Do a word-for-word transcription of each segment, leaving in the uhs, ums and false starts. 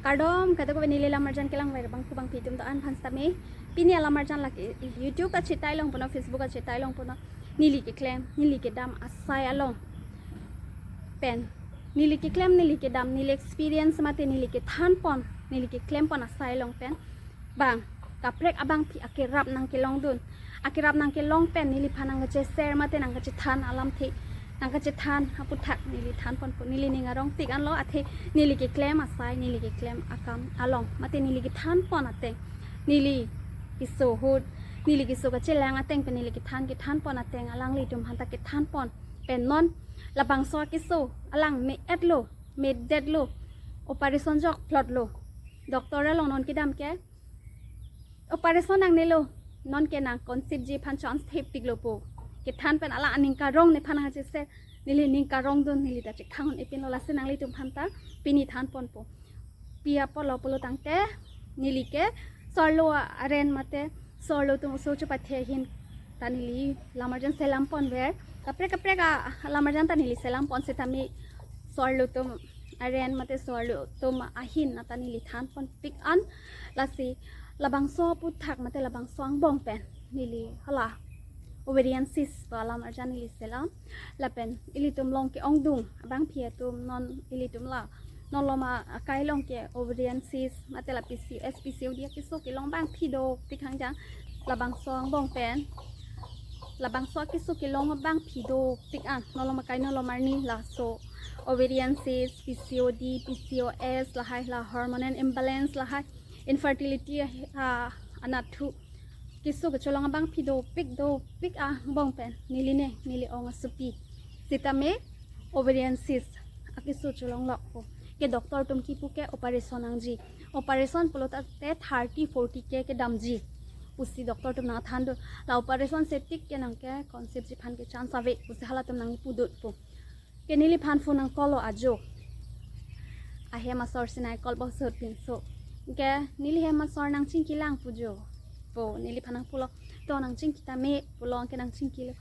Kardom, kadokave neli lamarjan kelang ver bangku bangpi atum do-an aphan sitame. Pini alamarjan lake YouTube achetai longponnon, Facebook achetai longponnon. Neli keklem, neli kedam asai along pen, neli keklem, neli kedam, neli experience mate neli kethanpon, neli keklempon asai along pen bang kaprek abangpi akerap nangkelongdun. Akerap nangkelong pen neliphan nangkacheser mate nangkachethan alamthe, nangkachethan aputhak neli thanponpo. Neli ning arongpik anlo, athe neli keklem asai, neli keklem akam along mate neli kethanpon ateng, neli keso ahut, neli keso kachelang ateng pen neli kethan, kethanpon ateng alanglitum aphanta kethanpon pen non labangso akeso alang me-etlo, medetlo, operation jokplotlo. Doctor along non kedam ke operation nangnelo, non ke nang conceive ji aphan chance thepiklo pu kethan pen alang aning karong nephan nangkacheser, neli ning karongdun, neli ta chekhang un-epinlo, lasi nanglitum aphanta pini thanponpo. Pi apotlo pulo tangte, neli ke so-arlo aren mate so-arlo atum oso chepathe ahin ta neli lamarjan selamponver. Kaprek kaprek alamarjan ta neli selampon sitame so-arlo atum aren mate so-arlo atum ahin ta neli thanponpik an. Lasi labangso aputhak mate labangso angbong pen neli hala ovarian cyst pu alamarjan neli selam. Lapen ilitum along ke-ongdung abangpi atum, non ilitum la, non loma akai along ke ovarian cyst mate la P C O S, P C O D akeso kelong abangpi dopik hangjang. Labangso angbong pen, labangso akeso kelong abangpi dopik an, non loma akai non loma arni laso ovarian cyst, P C O D, P C O S lahai, la hormonal imbalance lahai, infertility, ah, anathu keso kecholong abangpi dopik dopik angbong pen neli ne, neli ong asopi sitame ovarian cyst akeso cholonglokpo. Ke doctor atum kipu ke operation nangji. Operation pulo tangte thirty forty K kedamji pusi doctor atum nangthandun. La operation setik ke nang ke conceive ji aphan ke chance ave pusi halatum nangpudun pu. Ke neliphan phone nangcall lo ajo. Ahem asor si nangcall bosot pinso. Ke neli hem asor nangchingkilang pu jo pu neliphan nangpulo. To nangchingki tame pulo, ke nangchingkilo.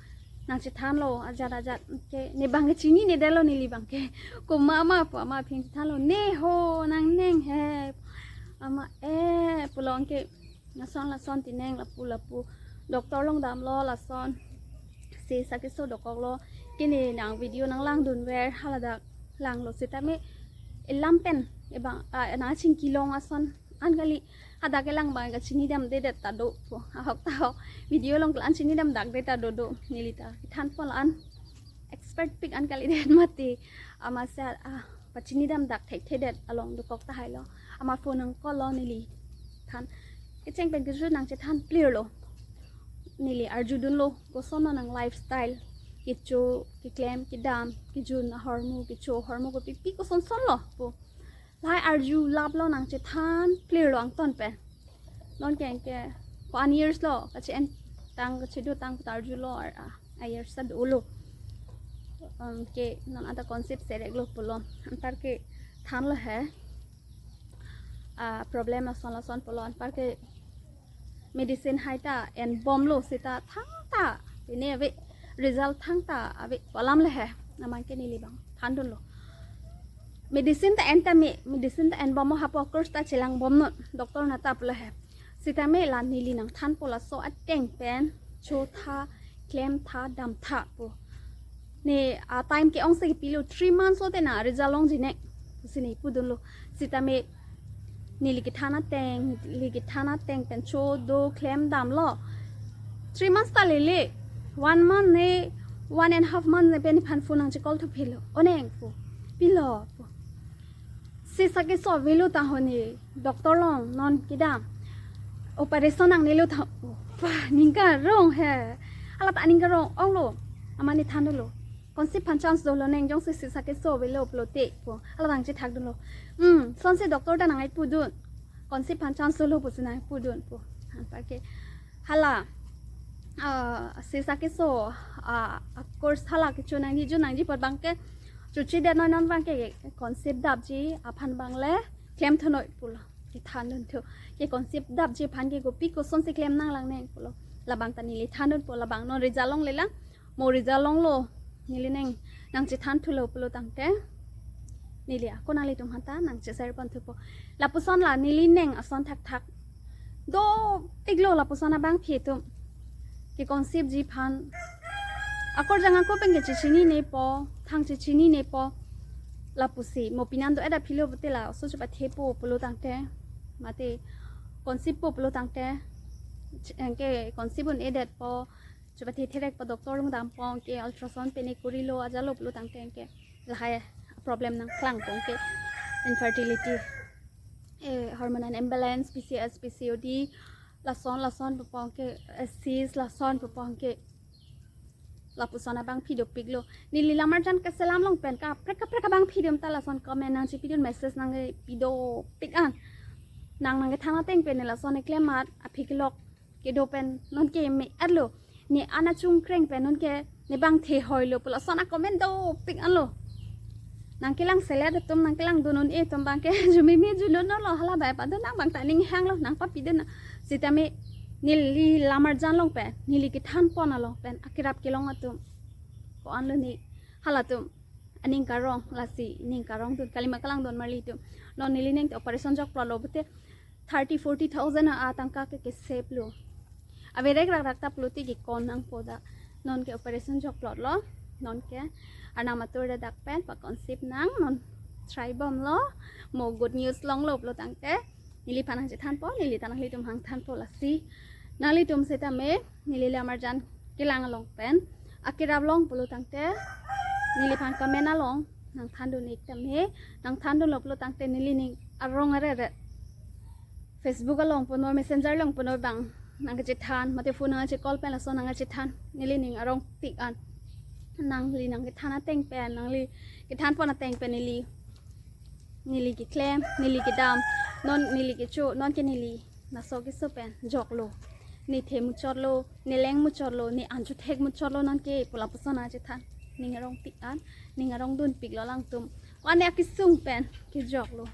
Nangchethanlo ajat ajat, ke ne abang ke chininedetlo neli abang ke. Komat ma pu amat aphi chethanlo, ne ho nangneng he. Amat eh pulo, ke lason lason tineng lapu lapu. Doctor along damlo, lason cyst akeso dokoklo. Ke ne nang video nanglangdunver, haladak langlo sitame elam pen ebang, ah, nangchingkilong ason an kali. Hadak kelang abang kachinidamdedet ta do pu. Ahok ta ahok. Video along ke la-an chinidamdakdet ta dodo. Neli ta kethanpon la-an expert pik an kalidet mati. Amatsi, ah, pachinidamdak thekthedet along dokok tahailo. Amat phone nangcall lo neliphan. Kecheng pen kejut nangchethan clear lo. Neli arjudunlo, koson nang lifestyle, kecho, keklem, kedam, kejun ahormu, kecho ahormu kopi pi koson sonlo pu. Lahai arjulaplo, nangchethan clear lo angton pen. Non ke ke ko-an years lo, kache-en tang, kachedotang pu ta arjulo, ar a, a years ta dolo. Um, ke non anta conceive sereklo pulo. Anpar kethanlo he, ah, problem lason lason pulo. Anpar ke medicine hai ta enbomlo seta thangta pine ave, result thangta ave pu alam le he. Amat ke neli abang thandunlo. Medicine ta en tame, medicine ta enbomlo, hapu course ta chelangbomnon, doctor nata pulo he. Sitame la neli nangthanpo laso ateng pen, chotha, klemtha, damtha pu. Ne a time ke-ongsi kepilo, three months lote nang result longji ne pusi ne pudunlo. Sitame neli kethan ateng, neli kethan ateng pen chodo klem damlo. Three months ta lele, one month ne, one and half month ne pen nephan phone nangchecall thuphelo. Oneng pu, pilo pu. Cyst akeso avelo ta ho ne, doctor along non kedam, operation nangnelo ta ho. Wah, ning karong he. Hala ta ning karong onglo. Amat ne thandunlo, conceive aphan chance dolo neng, jongsi cyst akeso avelo pulote pu. Hala ta nangchethakdunlo. Hmm, sonsi doctor ta nangpudun, conceive aphan chance dolo pusi nangpudun pu. Anpar ke hala, ah, cyst akeso, ah, a course hala kecho nangji, jo nangji apot abang ke chochedetnoi, non abang ke conceive dapji aphan abang le klemthunoi pulo. Kethandun thu, ke conceive dapji aphan ke kopi kosonsi klem nanglang neng pulo. Labang ta neli thandunpo, labang non result longlelang. Mo result longlo, neli neng nangchethan thulo pulo tangte, Neli ako nanglitum aphanta nangcheser pon thupo. Lapuson la neli ning ason thakthak dopiklo lapuson abangphi atum. Ke-conceive ji aphan. Akorjang ako pen ke chechinine po, thang chechinine po. Lapusi mo pinan do-et aphi lo pute laso chepathepo pulo tangte. Mate conceive po pulo tangte. Ch-, anke conceive un-edet po. Chepathe therek po doctor along dampo anke ultrasound pen e kurilo ajalo pulo tangte anke lahai problem nangklangpo anke infertility, eh, hormonal imbalance, P C S, P C O D, lason lason pupo anke, eh, cyst lason pupo anke lapuson abangphi dopiklo. Neli lamarjan keselam along pen kaprek kaprek abangphi atum ta lason comment nangchepidun, message nangpido pik an. Nang nangkethan ateng pen ne lason eklem amat aphi kelok kedo pen nonke me-etlo. Ne an achungkreng pen nonke ne bang the hoilo pulo lason a-comment dopik anlo. Nangkelang selet atum, nangkelang dun un-e atum abangke jumimi junun lo, hala bai padun nang abang ta ning hanglo, nangpapidun nang. Sitame neli lamarjan along pen, neli kethan pon along pen akerap kelong atum ko-anlo ne, halatum aning karong, lasi ning karongdun kalima kalangdun marli atum. Non neli ning te operation jokplotlo pute thirty forty thousand a atangka ke ke-save lo. Averek rak rak ta pulote ke kon nangpo da. Nonke operation jokplotlo. Nonke arnam atur dak pen pa-conceive nang, non try bomlo. Mo good news longlo pulo tangte neliphan nangchethanpo, neli ta nanglitum aphan thanpo lasi. Nanglitum sitame neli lamarjan kelang along pen akerap long pulo tangte neliphan comment along nangthandun ik tame, nangthandunlo pulo tangte neli ning arong areret Facebook along puno, Messenger along puno abang nangkechethan, mate phone nangche-call pen lason nangkechethan, neli ning arong tik an. Nangli nangkethan ateng pen, nangli kethan pon ateng pen neli, neli keklem, neli kedam, non neli kecho, nonke neli laso keso pen joklo. Ne the muchotlo, ne leng muchotlo, ne an chothek muchotlo, nonke pu lapuson nangchethan. Ning arong tik an, ning arongdunpiklo alangtum. Ko-an ne akesung pen kejoklo.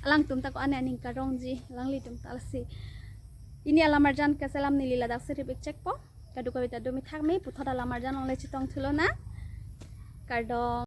Alangtum ta ko-an ne aning karongji, alanglitum ta lasi. Pini alamarjan keselam neli ladak si rip-ik chekpo. Kadokave ta do mithak me, puthot alamarjan along le chetong thulo nang. Kardom.